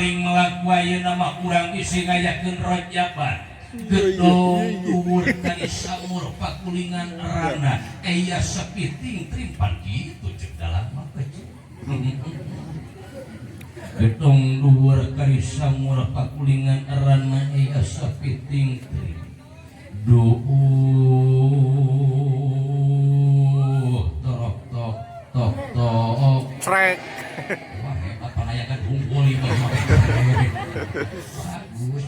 Maling melaku ayeuna mah urang bisi ngayakeun rojaban. Gedong dhuwur kali samur pakulingan rana aya sapiting trimpan kitu cek dalam mah kecil. Gedong dhuwur kali samur pakulingan rana aya sapiting trim. Duh torok tok tok tok. Crek. Wah, hebat panayagan unggul ieu mah. Bagus,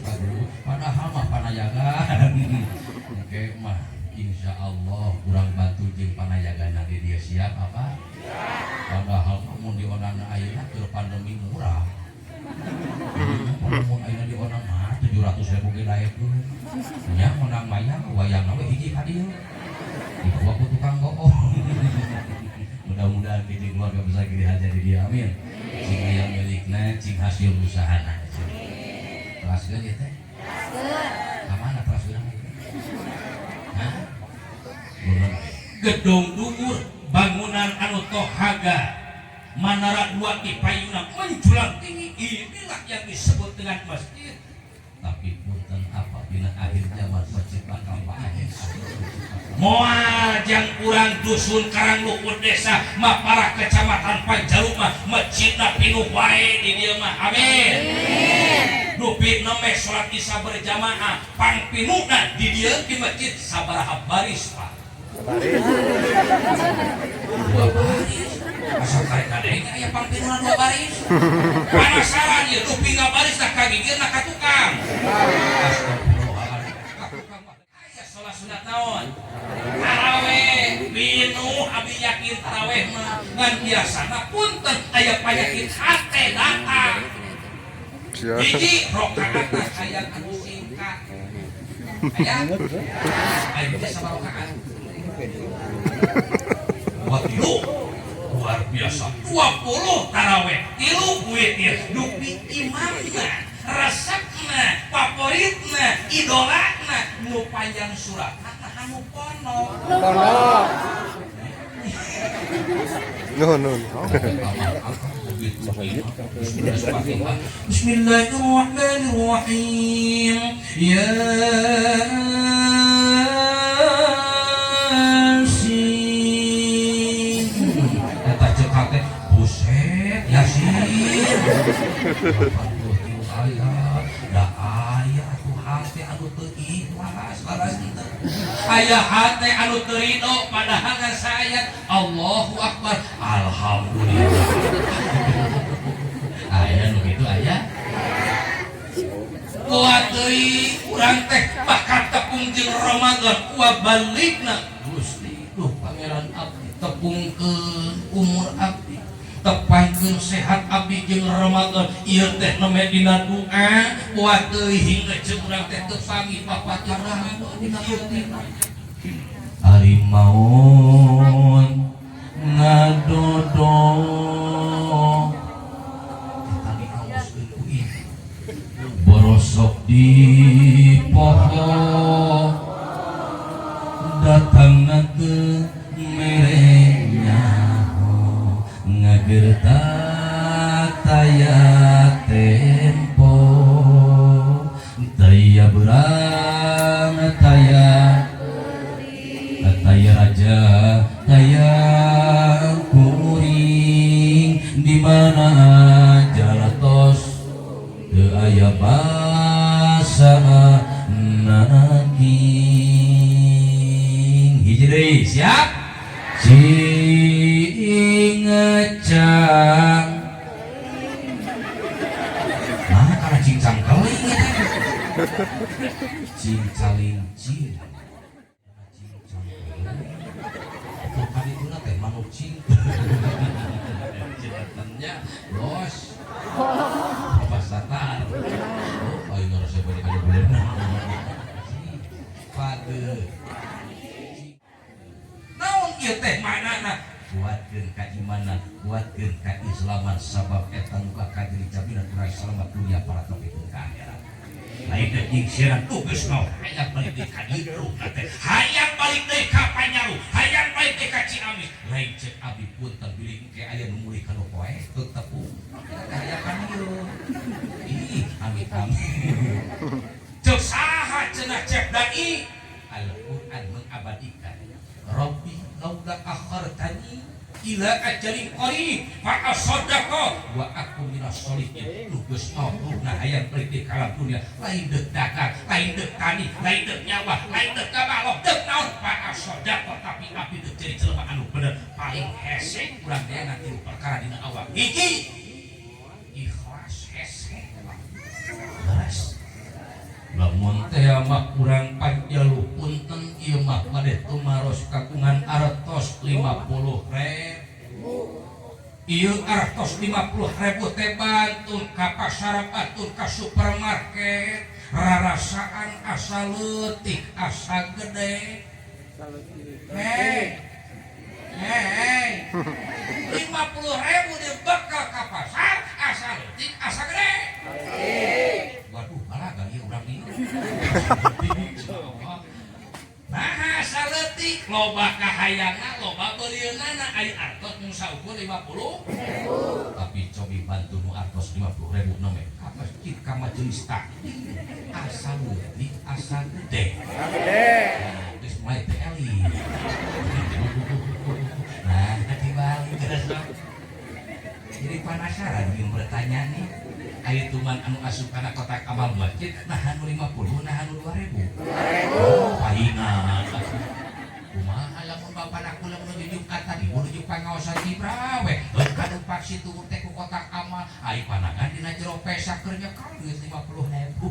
bagus. Padahal mah panayagan. Oke mah insya Allah kurang bantu jeung panayagan di dia siap apa? Padahal mah mun diondang ayeuna keur pandemi murah. Mun ayeuna diondang mah 700.000 ge daekeun. Nya menang mayang wayangna we hiji ka dieu. Dibawa ku tukang goong. Mudah-mudahan di keluarga besar gede aja di dia, amin. Cing aya milikna, cing hasil usahana. Teraskeun ieu teh? Ka mana teraskeun? Hah? Gedong dhuwur bangunan anu tohaga manara dua di payuna menjulang tinggi, inilah yang disebut dengan masjid. Tapi punten, apabila akhir zaman masjid bakal paeh moal jang urang dusun Karangluhur, desa Maparah, kecamatan Panjalu mah masjidna pinuh wae di dieu mah, amin. Dupi neme salat Isya berjamaah pangpinuhna di dieu di masjid sabaraha baris, Pak? Dua baris. Asa karek kadenge aya pangpinuhna dua baris. Penasaran ieu dupi ngabaris nah kagigirna ka tukang. Astagfirullahaladzim. Ka tukang mah aya salat sunat naon? Taraweh. Pinuh, abdi yakin taraweh mah ngan biasana punten aya panyakit hate datang. Siap. Hiji rakaat aya anu singkat. Aya? Aya bisa sabaraha rakaat? Wah, tilu. Luar biasa. 20 taraweh, tilu witir, dupi imamna, resepna, favoritna, idolana, nu panjang surat, nah anu pondok. Pondok. Nuhun, nuhun. Bismillahirrahmanirrahim. Ya Yasin. Eta cek teh, buset, Yasin. 83 ayat, da aya atuh hate anu teu ikhlas, balas teu. Aya hate anu teu ridho padahal ngan saayat Allahu Akbar. Alhamdulillah. Aya nu kitu aya. Kuat deui urang teh bakal tepung jeung Ramadan kuat balikna. Gusti, duh Pangeran abdi, tepungkeun umur abdi, tepangkeun sehat abdi jeung Ramadan ieu teh nembe dina doa. Kuat deui hingga jeung urang teh teu panggih papati Ramadan dina heutina. Ari maun ngadodo tadi kaoskeun ku ibu borosok di poho datang teu mere nyaho ngagertak taya tempo taya berang taya taya raja taya kuring di mana jalatos teu aya basa naking. Hiji deui, siap. Cing cang nah karena cincang keling eta cing caling cing cincang keling. Tuh kan itu teh manuk cing nya bos apa satar. Oh, ayo ngerasa banyak ada bulan pade naon ieu teh maknana kuatkeun kaimanan, kuatkeun kaislaman, sabab eta nu bakal jadi jaminan urang selamat dunia para tepikeun ka akhirat. Lain teh nyingsiran tugas mau hayang balik deui ka ditu teh, hayang balik deui ka Panyaru, hayang balik deui ka Ciamis. Lain cek abdi punten bilih engke aya nu mulih kana poe teu tepung hayang ka dieu. kami. Cek saha cenah cek dai Al-Quran mengabadikan Rabbi laula akhartani ila ajalin qarib fa asaddaqa wa aku minas sholihin. Nu geus nah hayang pelit di kalam dunia lain deuk dagang, lain deuk tani, lain deuk nyawa, lain deuk kabalok, deuk naon fa asaddaqa tapi abdi deuk jadi jelema anu bener paling hese urang neangan tilu perkara dina awak. Hiji, ikhlas hese. Beres. Lamun teh mah kurang panjalu punten ieu mah bade tumaros kagungan artos 50 ribu. Ieu artos 50 ribu teh bantun ka pasar, bantun ka supermarket, rarasaan asa leutik asa gede. Hei, hei, 50 ribu dibekal ka pasar asa leutik asa gede. Waduh, malah gak urang ieu. Nah, asa leutik loba kahayangna, loba beulieunana ari artos mung saukur 50. Tapi cobi bantu nu artos 50 ribu nome ka masjid ka majelis taklim asa leutik asa gede. Nah, geus mulai teh eling. Nah, dibalik geus. Jadi penasaran jeung bertanya nih. Aya tuman anu asup kana kotak amal masjid nah anu 50 nah anu 2000. 2000. Paingan. Kumaha lamun bapak aku lamun nuju Jumat tadi menuju pangaosan Cibra we. Heuh kadupak situ teh ku kotak amal ai panangan dina jero pesa keur nyekel duit 50.000.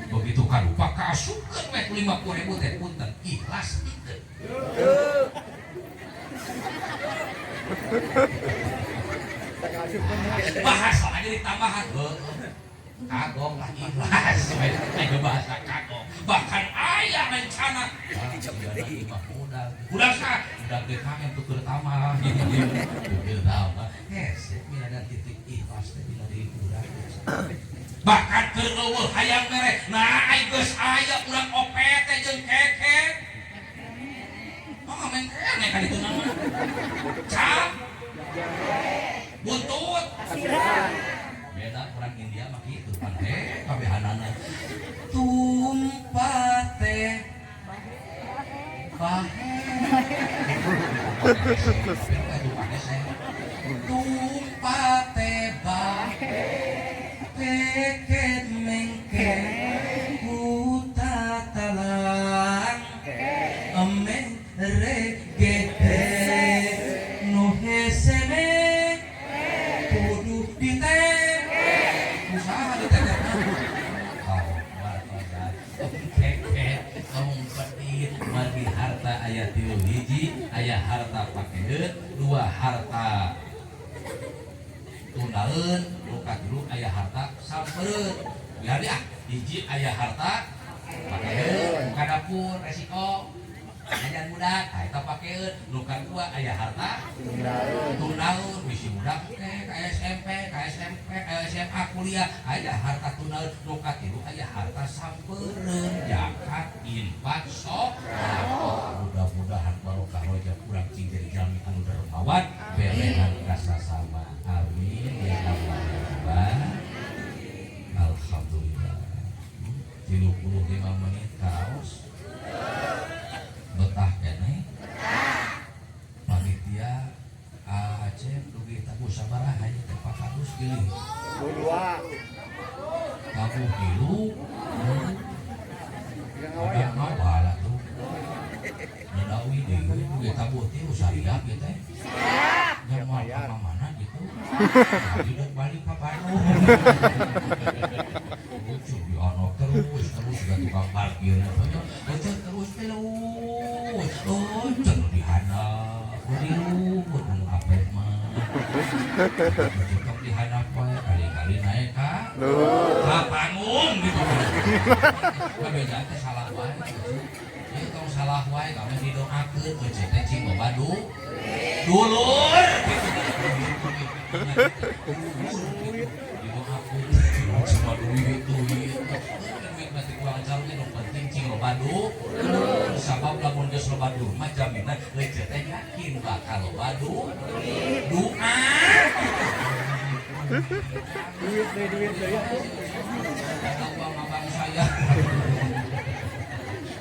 Begitu kadupak kaasupkeun we ku 50.000 teh punten ikhlas henteu. Bahasa aja ditambahan kagok lah ikhlas ayo bahasa kagok bahkan ayah rencana udah sah udah BKM tuker tamah tuker tamah hese mina dan titik ikhlas teh dina diri urang bahkan keur eueuh hayang mere nah ai geus aya urang OPT jeung keket oh main kene kan itu nama cap buntut beda orang India mah kitu pan kabehanana tumpate bahe tumpate bahe keket mengke kutatalang ame regete nu hesene kudu dite usaha ditete margi harta aya 3 hiji aya harta pakeheun 2 harta tundaeun nu katilu aya harta sampereun biar ah hiji aya harta pakeheun ka dapur resiko ajan budak ah eta pakeun nu kadua aya harta tundaeun bisi budak teh ka SMP ka SMP ka SMA kuliah aya harta tundaeun nu katilu aya harta sampereun zakat infak sedekah mudah-mudahan barokah rojab urang cing jadi jalmi anu dermawan berehan ka sasama amin ya Allah ya Rabbal alhamdulillah 35 menit kaos betah keneh panitia Aceh dugi tabuh sabaraha ieu teh Pak Kadus geuning Dua. tabuh tilu ada ngawal atuh nyedawi deui dugi tabuh tilu sariap ieu teh Siap. nya moal ka mana gitu jadi dek balik ka Bandung lucu di anak terus terus juga tukang parkir terus terus terus oh cenah dihandap di luhur anu apet mah tong dihandap wae kali-kali naik ka Luhur. ka panggung gitu kabejaan teh salah wae ieu tong salah wae kami didoakeun eueuh teh cing loba dulur gitu didoakeun semua duit duit duit mati uang jalurnya nu penting cing loba dulur sabab lamun geus loba dulur mah jaminan eueuh teh yakin bakal loba doa Duit deh, duit deh ya. Kata uang abang saya.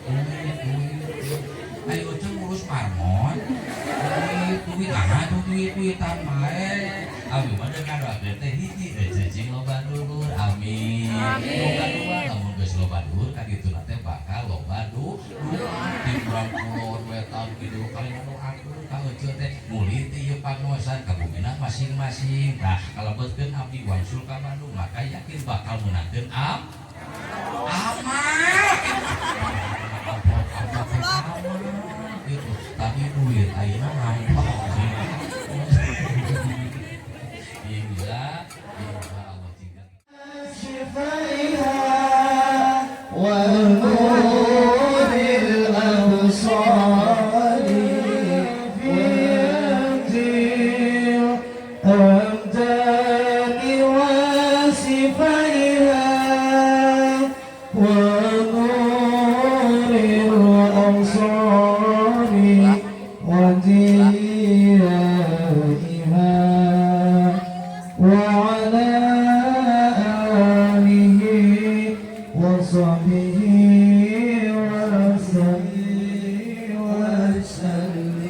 Duit, duit. Ayo ceng ngurus marmon. Duit, duit, ah tuh duit, duitan bae. Abi mah dengan waktu teh hiji teh cicing loba dulur. Amin. Loba dua, lamun geus loba dulur ka ditu teh bakal loba duit. Di urang kulon wetan kidul kali doakeun ka eceu teh muli teh ieu pangosan ka bumina masing-masing. Tah kalebetkeun abdi wangsul ka Bandung maka yakin bakal meunangkeun amal. Gitu. Tadi duit ayeuna ngampak. Insya insya Allah jika شفائها ونور الأبصار في الأبدان وصفائها ونور الأبصار وضيائها وعلى آله وصحبه وسلم وسلم.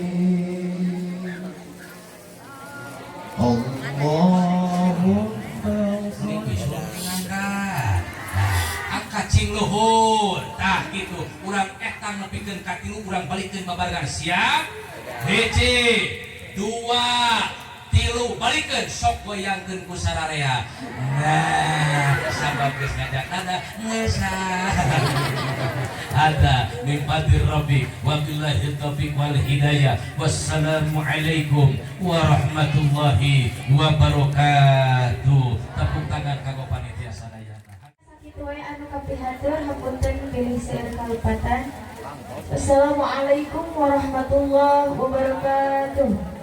اللهم Ini bisa ngangkat. Nah, angkat cing luhur. Tah gitu. Urang etang nepikeun ka tilu, urang balikeun babarengan. Siap? Hiji, dua, tilu, balikeun sok goyangkeun ku sararea. Nah, sabab geus ngajak nada geus. Hada min fadlir rabbi wa billahi taufiq wal hidayah. Wassalamualaikum warahmatullahi wabarakatuh. Tepuk tangan kanggo panitia sadayana. Sakitu wae anu kapihatur, hapunten bilih seueur kalepatan. Assalamualaikum warahmatullahi wabarakatuh.